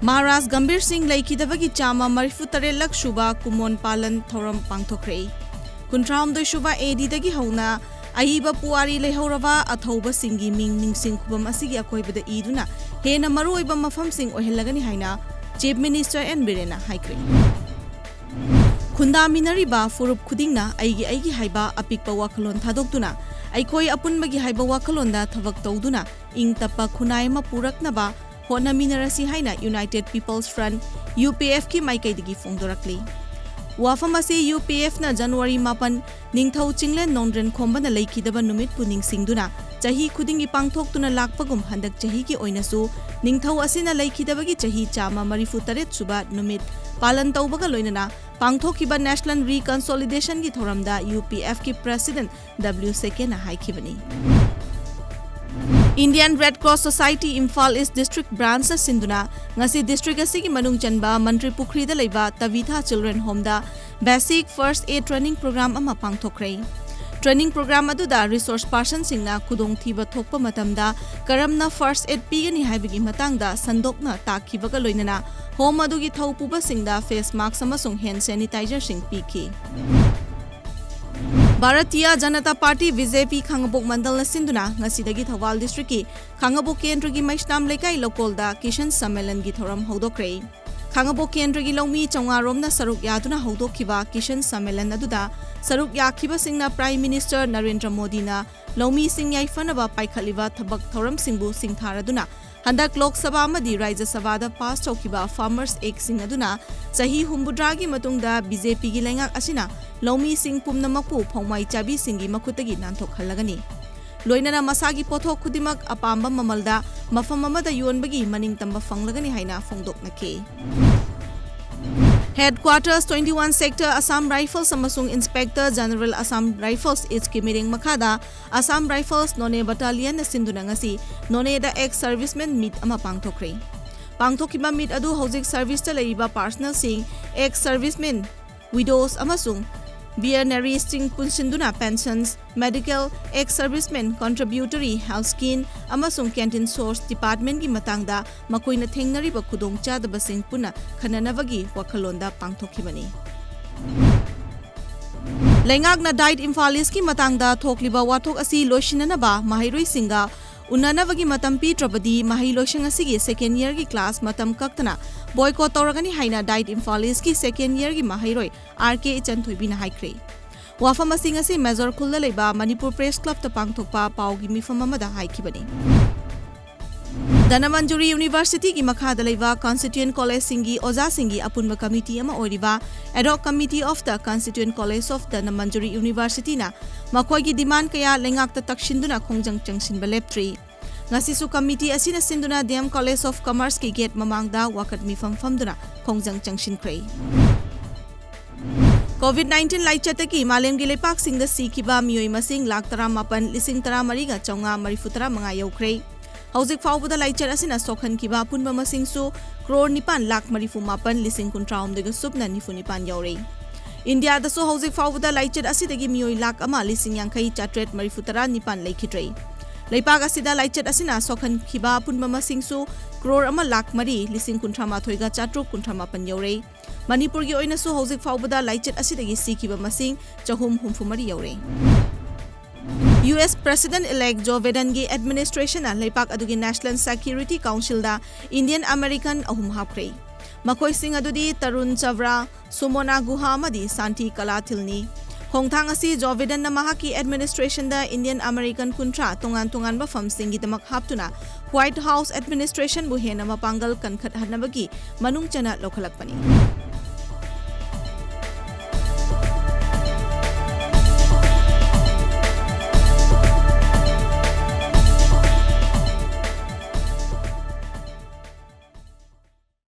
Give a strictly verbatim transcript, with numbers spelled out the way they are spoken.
ꯃꯍꯥꯔꯥꯖ ꯒꯝꯚꯤꯔ ꯁꯤꯡ ꯂꯩꯈꯤꯗꯕꯒꯤ ꯆꯥꯝꯃ ꯃꯔꯤꯐꯨ ꯇꯔꯦꯠꯂꯛ ꯁꯨꯕ ꯀꯨꯃꯣꯟ ꯄꯥꯂꯟ ꯊꯧꯔꯝ ꯄꯥꯡꯊꯣꯛꯈ꯭ꯔꯦ꯫ ꯀꯨꯟꯊ꯭ꯔꯥꯍꯨꯝꯗꯣꯏ ꯁꯨꯕ ꯑꯦ ꯗꯤꯗꯒꯤ ꯍꯧꯅ ꯑꯏꯕ ꯄꯨꯋꯥꯔꯤ ꯂꯩꯍꯧꯔꯕ ꯑꯊꯧꯕꯁꯤꯡꯒꯤ ꯃꯤꯡ ꯅꯤꯡꯁꯤꯡ ꯈꯨꯕꯝ ꯑꯁꯤꯒꯤ ꯑꯀꯣꯏꯕꯗ ꯏꯗꯨꯅ ꯍꯦꯟꯅ ꯃꯔꯨꯑꯣꯏꯕ ꯃꯐꯝꯁꯤꯡ ꯑꯣꯏꯍꯜꯂꯒꯅꯤ ꯍꯥꯏꯅ Chief Minister N ꯕꯤꯔꯦꯟꯅ ꯍꯥꯏꯈ꯭ꯔꯦ꯫ ꯈꯨꯟꯗꯥꯃꯤꯟꯅꯔꯤꯕ ꯐꯨꯔꯨꯞ ꯈꯨꯗꯤꯡꯅ ꯑꯩꯒꯤ ꯑꯩꯒꯤ ꯍꯥꯏꯕ ꯑꯄꯤꯛꯄ ꯋꯥꯈꯜꯂꯣꯟ ꯊꯥꯗꯣꯛꯇꯨꯅ ꯑꯩꯈꯣꯏ ꯑꯄꯨꯟꯕꯒꯤ ꯍꯥꯏꯕ ꯋꯥꯈꯜꯂꯣꯟꯗ ꯊꯕꯛ ꯇꯧꯗꯨꯅ ꯏꯪ ꯇꯞꯄ ꯈꯨꯟꯅꯥꯏ ꯑꯃ ꯄꯨꯔꯛꯅꯕ ꯍꯣꯠꯅꯃꯤꯟꯅꯔꯁꯤ ꯍꯥꯏꯅ United People's Front, U P F ꯀꯤ ꯃꯥꯏꯀꯩꯗꯒꯤ ꯐꯣꯡꯗꯣꯔꯛꯂꯤ꯫ ꯋꯥꯐꯝ ꯑꯁꯤ U P F ꯅ January ꯃꯥꯄꯟ, ꯅꯤꯡꯊꯧ ꯆꯤꯡꯂꯦꯟ ꯅꯣꯡꯗ꯭ꯔꯦꯟ ꯈꯣꯝꯕꯅ ꯂꯩꯈꯤꯗꯕ ꯅꯨꯃꯤꯠꯄꯨ ꯅꯤꯡꯁꯤꯡꯗꯨꯅ ꯆꯍꯤ ꯈꯨꯗꯤꯡꯒꯤ ꯄꯥꯡꯊꯣꯛꯇꯨꯅ ꯂꯥꯛꯄꯒꯨꯝ ꯍꯟꯗꯛ ꯆꯍꯤꯒꯤ ꯑꯣꯏꯅꯁꯨ ꯅꯤꯡꯊꯧ ꯑꯁꯤꯅ ꯂꯩꯈꯤꯗꯕꯒꯤ ꯆꯍꯤ ꯆꯥꯝꯃ ꯃꯔꯤꯐꯨ ꯇꯔꯦꯠ ꯁꯨꯕ ꯅꯨꯃꯤꯠ ꯄꯥꯂꯟ ꯇꯧꯕꯒ ꯂꯣꯏꯅꯅ ꯄꯥꯡꯊꯣꯛꯈꯤꯕ National Reconciliation ꯒꯤ ꯊꯧꯔꯝꯗ U P F ꯀꯤ President W ꯁꯦꯀꯦꯟꯅ ꯍꯥꯏꯈꯤꯕꯅꯤ꯫ Indian Red Cross Society Imphal East District Branch ꯅ ꯁꯤꯟꯗꯨꯅ ꯉꯁꯤ district ꯑꯁꯤꯒꯤ ꯃꯅꯨꯡ ꯆꯟꯕ ꯃꯟꯇ꯭ꯔꯤ ꯄꯨꯈ꯭ꯔꯤꯗ ꯂꯩꯕ Tavitha Children Home ꯗ Basic First Aid Training Program ꯑꯃ ꯄꯥꯡꯊꯣꯛꯈ꯭ꯔꯦ꯫ Training program ꯑꯗꯨꯗ resource person ꯁꯤꯡꯅ ꯈꯨꯗꯣꯡꯊꯤꯕ ꯊꯣꯛꯄ ꯃꯇꯝꯗ ꯀꯔꯝꯅ first aid ꯄꯤꯒꯅꯤ ꯍꯥꯏꯕꯒꯤ ꯃꯇꯥꯡꯗ ꯁꯟꯗꯣꯛꯅ ꯇꯥꯛꯈꯤꯕꯒ ꯂꯣꯏꯅꯅ home ꯑꯗꯨꯒꯤ ꯊꯧꯄꯨꯕꯁꯤꯡꯗ face mask ꯑꯃꯁꯨꯡ hand sanitizer ꯁꯤꯡ ꯄꯤꯈꯤ꯫ Bharatiya Janata party, B J P, ꯈꯥꯉꯕꯣꯛ ꯃꯟꯗꯜꯅ ꯁꯤꯟꯗꯨꯅ ꯉꯁꯤꯗꯒꯤ ꯊꯧꯕꯥꯜ district ꯀꯤ ꯈꯥꯉꯕꯣꯛ ꯀꯦꯟꯗ꯭ꯔꯒꯤ ꯃꯩꯁꯅꯥꯝ ꯂꯩꯀꯥꯏ ꯂꯧꯀꯣꯜꯗ ꯀꯤꯁꯟ ꯁꯝꯃꯦꯂꯟꯒꯤ ꯊꯧꯔꯝ ꯍꯧꯗꯣꯛꯈ꯭ꯔꯦ꯫ ꯈꯥꯉꯕꯣꯛ ꯀꯦꯟꯗ꯭ꯔꯒꯤ ꯂꯧꯃꯤ ꯆꯥꯝꯃꯉꯥ ꯔꯣꯝꯅ ꯁꯔꯨꯛ ꯌꯥꯗꯨꯅ ꯍꯧꯗꯣꯛꯈꯤꯕ ꯀꯤꯁꯟ ꯁꯝꯃꯦꯂꯟ ꯑꯗꯨꯗ ꯁꯔꯨꯛ ꯌꯥꯈꯤꯕꯁꯤꯡꯅ Prime Minister ꯅꯔꯦꯟꯗ꯭ꯔ ꯃꯣꯗꯤꯅ ꯂꯧꯃꯤꯁꯤꯡ ꯌꯥꯏꯐꯅꯕ ꯄꯥꯏꯈꯠꯂꯤꯕ ꯊꯕꯛ ꯊꯧꯔꯝꯁꯤꯡꯕꯨ ꯁꯤꯡꯊꯥꯔꯗꯨꯅ ꯍꯟꯗꯛ ꯂꯣꯛ ꯁꯚꯥ ꯑꯃꯗꯤ ꯔꯥꯖ꯭ꯌ ꯁꯚꯥꯗ pass ꯇꯧꯈꯤꯕ Farmers Act ꯁꯤꯡ ꯑꯗꯨꯅ ꯆꯍꯤ ꯍꯨꯝꯐꯨꯇꯔꯥꯒꯤ ꯃꯇꯨꯡꯗ B J P ꯒꯤ ꯂꯩꯉꯥꯛ ꯑꯁꯤꯅ ꯂꯧꯃꯤꯁꯤꯡ ꯄꯨꯝꯅꯃꯛꯄꯨ ꯐꯧꯃꯥꯏ ꯆꯥꯕꯤꯁꯤꯡꯒꯤ ꯃꯈꯨꯠꯇꯒꯤ ꯅꯥꯟꯊꯣꯛꯍꯜꯂꯒꯅꯤ꯫ ꯂꯣꯏꯅꯅ ꯃꯁꯥꯒꯤ ꯄꯣꯠꯊꯣꯛ ꯈꯨꯗꯤꯡꯃꯛ ꯑꯄꯥꯝꯕ ꯃꯃꯜꯗ ꯃꯐꯝ ꯑꯃꯗ ꯌꯣꯟꯕꯒꯤ ꯃꯅꯤꯡꯇꯝꯕ ꯐꯪꯂꯒꯅꯤ ꯍꯥꯏꯅ ꯐꯣꯡꯗꯣꯛꯅꯈꯤ꯫ Headquarters twenty one Sector Assam Rifles ꯑꯃꯁꯨꯡ Inspector General Assam Rifles East ꯀꯤ ꯃꯤꯠꯌꯦꯡ ꯃꯈꯥꯗ Assam Rifles Noney Battalion ꯅ ꯁꯤꯟꯗꯨꯅ ꯉꯁꯤ ꯅꯣꯅꯦꯗ ex servicemen meet ꯑꯃ ꯄꯥꯡꯊꯣꯛꯈ꯭ꯔꯦ꯫ ꯄꯥꯡꯊꯣꯛꯈꯤꯕ meet ꯑꯗꯨ ꯍꯧꯖꯤꯛ service ꯇ ꯂꯩꯔꯤꯕ personnel ꯁꯤꯡ, ex servicemen, widows ꯑꯃꯁꯨꯡ Beneficiaryꯁꯤꯡ ꯄꯨꯟꯁꯤꯟꯗꯨꯅ pensions, medical, ex-servicemen contributory health scheme ꯑꯃꯁꯨꯡ canteen source departmentꯀꯤ ꯃꯇꯥꯡꯗ ꯃꯈꯣꯏꯅ ꯊꯦꯡꯅꯔꯤꯕ ꯈꯨꯗꯣꯡꯆꯥꯗꯕꯁꯤꯡ ꯄꯨꯟꯅ ꯈꯟꯅꯅꯕꯒꯤ ꯋꯥꯈꯜꯂꯣꯟꯗ ꯄꯥꯡꯊꯣꯛꯈꯤꯕꯅꯤ꯫ ꯂꯩꯉꯥꯛꯅ DIET Imphal Eastꯀꯤ ꯃꯇꯥꯡꯗ ꯊꯣꯛꯂꯤꯕ ꯋꯥꯊꯣꯛ ꯑꯁꯤ ꯂꯣꯏꯁꯤꯟꯅꯅꯕ ꯃꯍꯩꯔꯣꯏꯁꯤꯡꯒ ꯎꯅꯅꯕꯒꯤ ꯃꯇꯝ ꯄꯤꯗ꯭ꯔꯕꯗꯤ ꯃꯍꯩ ꯂꯣꯏꯁꯪ ꯑꯁꯤꯒꯤ second yearꯒꯤ class ꯃꯇꯝ ꯀꯛꯇꯅ boycott ꯇꯧꯔꯒꯅꯤ ꯍꯥꯏꯅ DIET Imphal Eastꯀꯤ second yearꯒꯤ ꯃꯍꯩꯔꯣꯏ R K ꯏꯆꯟꯊꯣꯏꯕꯤꯅ ꯍꯥꯏꯈ꯭ꯔꯦ꯫ ꯋꯥꯐꯝ ꯑꯁꯤ ꯉꯁꯤ ꯃꯦꯖꯣꯔ ꯈꯨꯜꯗ ꯂꯩꯕ ꯃꯅꯤꯄꯨꯔ Press Clubꯇ ꯄꯥꯡꯊꯣꯛꯄ ꯄꯥꯎꯒꯤ ꯃꯤꯐꯝ ꯑꯃꯗ ꯍꯥꯏꯈꯤꯕꯅꯤ꯫ ꯙꯅꯃꯟꯖꯨꯔꯤ Universityꯒꯤ ꯃꯈꯥꯗ ꯂꯩꯕ constituent collegeꯁꯤꯡꯒꯤ ꯑꯣꯖꯥꯁꯤꯡꯒꯤ ꯑꯄꯨꯟꯕ committee ꯑꯃ ꯑꯣꯏꯔꯤꯕ Ad hoc Committee of the Constituent College of Dhanamanjuri Universityꯅ ꯃꯈꯣꯏꯒꯤ demand ꯀꯌꯥ ꯂꯩꯉꯥꯛꯇ ꯇꯛꯁꯤꯟꯗꯨꯅ ꯈꯣꯡꯖꯪ ꯆꯪꯁꯤꯟꯕ ꯂꯦꯞꯇ꯭ꯔꯤ꯫ ꯉꯁꯤꯁꯨ committee ꯑꯁꯤꯅ ꯁꯤꯟꯗꯨꯅ D M College of Commerceꯀꯤ gate ꯃꯃꯥꯡꯗ ꯋꯥꯀꯠ ꯃꯤꯐꯝ ꯐꯝꯗꯨꯅ ꯈꯣꯡꯖꯪ ꯆꯪꯁꯤꯟꯈ꯭ꯔꯦ꯫ COVID nineteen ꯂꯥꯏꯆꯠꯇꯒꯤ ꯃꯥꯂꯦꯝꯒꯤ ꯂꯩꯄꯥꯛꯁꯤꯡꯗ ꯁꯤꯈꯤꯕ ꯃꯤꯑꯣꯏ ꯃꯁꯤꯡ ꯂꯥꯈ ꯇꯔꯥꯃꯥꯄꯟ, ꯂꯤꯁꯤꯡ ꯇꯔꯥꯃꯔꯤꯒ ꯆꯥꯝꯃꯉꯥ ꯃꯔꯤꯐꯨ ꯇꯔꯥꯃꯉꯥ ꯌꯧꯈ꯭ꯔꯦ꯫ ꯍꯧꯖꯤꯛ ꯐꯥꯎꯕꯗ ꯂꯥꯏꯆꯠ ꯑꯁꯤꯅ ꯁꯣꯛꯍꯟꯈꯤꯕ ꯑꯄꯨꯟꯕ ꯃꯁꯤꯡꯁꯨ ꯀ꯭ꯔꯣꯔ ꯅꯤꯄꯥꯟ ꯂꯥꯈ ꯃꯔꯤꯐꯨ ꯃꯥꯄꯟ, ꯂꯤꯁꯤꯡ ꯀꯨꯟꯊ꯭ꯔꯥꯍꯨꯝꯗꯣꯏꯒ ꯁꯨꯞꯅ ꯅꯤꯐꯨ ꯅꯤꯄꯥꯟ ꯌꯧꯔꯦ꯫ ꯏꯟꯗꯤꯌꯥꯗꯁꯨ ꯍꯧꯖꯤꯛ ꯐꯥꯎꯕꯗ ꯂꯥꯏꯆꯠ ꯑꯁꯤꯗꯒꯤ ꯃꯤꯑꯣꯏ ꯂꯥꯈ ꯑꯃ, ꯂꯤꯁꯤꯡ ꯌꯥꯡꯈꯩ ꯆꯥꯇ꯭ꯔꯦꯠ ꯃꯔꯤꯐꯨ ꯇꯔꯥ ꯅꯤꯄꯥꯟ ꯂꯩꯈꯤꯗ꯭ꯔꯦ꯫ ꯂꯩꯄꯥꯛ ꯑꯁꯤꯗ ꯂꯥꯏꯆꯠ ꯑꯁꯤꯅ ꯁꯣꯛꯍꯟꯈꯤꯕ ꯑꯄꯨꯟꯕ ꯃꯁꯤꯡꯁꯨ ꯀ꯭ꯔꯣꯔ ꯑꯃ ꯂꯥꯈ ꯃꯔꯤ, ꯂꯤꯁꯤꯡ ꯀꯨꯟꯊ꯭ꯔꯥ ꯃꯥꯊꯣꯏꯒ ꯆꯥꯇ꯭ꯔꯨꯛ ꯀꯨꯟꯊ꯭ꯔꯥ ꯃꯥꯄꯟ ꯌꯧꯔꯦ꯫ ꯃꯅꯤꯄꯨꯔꯒꯤ ꯑꯣꯏꯅꯁꯨ ꯍꯧꯖꯤꯛ ꯐꯥꯎꯕꯗ ꯂꯥꯏꯆꯠ ꯑꯁꯤꯗꯒꯤ ꯁꯤꯈꯤꯕ ꯃꯁꯤꯡ ꯆꯍꯨꯝ ꯍꯨꯝꯐꯨ ꯃꯔꯤ ꯌꯧꯔꯦ꯫ U S President-elect Joe Bidenꯒꯤ administrationꯅ ꯂꯩꯄꯥꯛ ꯑꯗꯨꯒꯤ National Security Councilꯗ Indian American ꯑꯍꯨꯝ ꯍꯥꯞꯈ꯭ꯔꯦ꯫ ꯃꯈꯣꯏꯁꯤꯡ ꯑꯗꯨꯗꯤ ꯇꯔꯨꯟ ꯆꯕ꯭ꯔꯥ, ꯁꯨꯃꯣꯅꯥ ꯒꯨꯍꯥ ꯑꯃꯗꯤ ꯁꯥꯟꯇꯤ ꯀꯂꯥꯊꯤꯜꯅꯤ꯫ ꯈꯣꯡꯊꯥꯡ ꯑꯁꯤ ꯖꯣ ꯕꯤꯗꯟꯅ ꯃꯍꯥꯛꯀꯤ administrationꯗ Indian American ꯀꯨꯟꯊ꯭ꯔꯥ ꯇꯣꯉꯥꯟ ꯇꯣꯉꯥꯟꯕ firmꯁꯤꯡꯒꯤꯗꯃꯛ ꯍꯥꯞꯇꯨꯅ White House administrationꯕꯨ ꯍꯦꯟꯅ ꯃꯄꯥꯡꯒꯜ ꯀꯟꯈꯠꯍꯟꯅꯕꯒꯤ ꯃꯅꯨꯡ ꯆꯟꯅ ꯂꯧꯈꯠꯂꯛꯄꯅꯤ꯫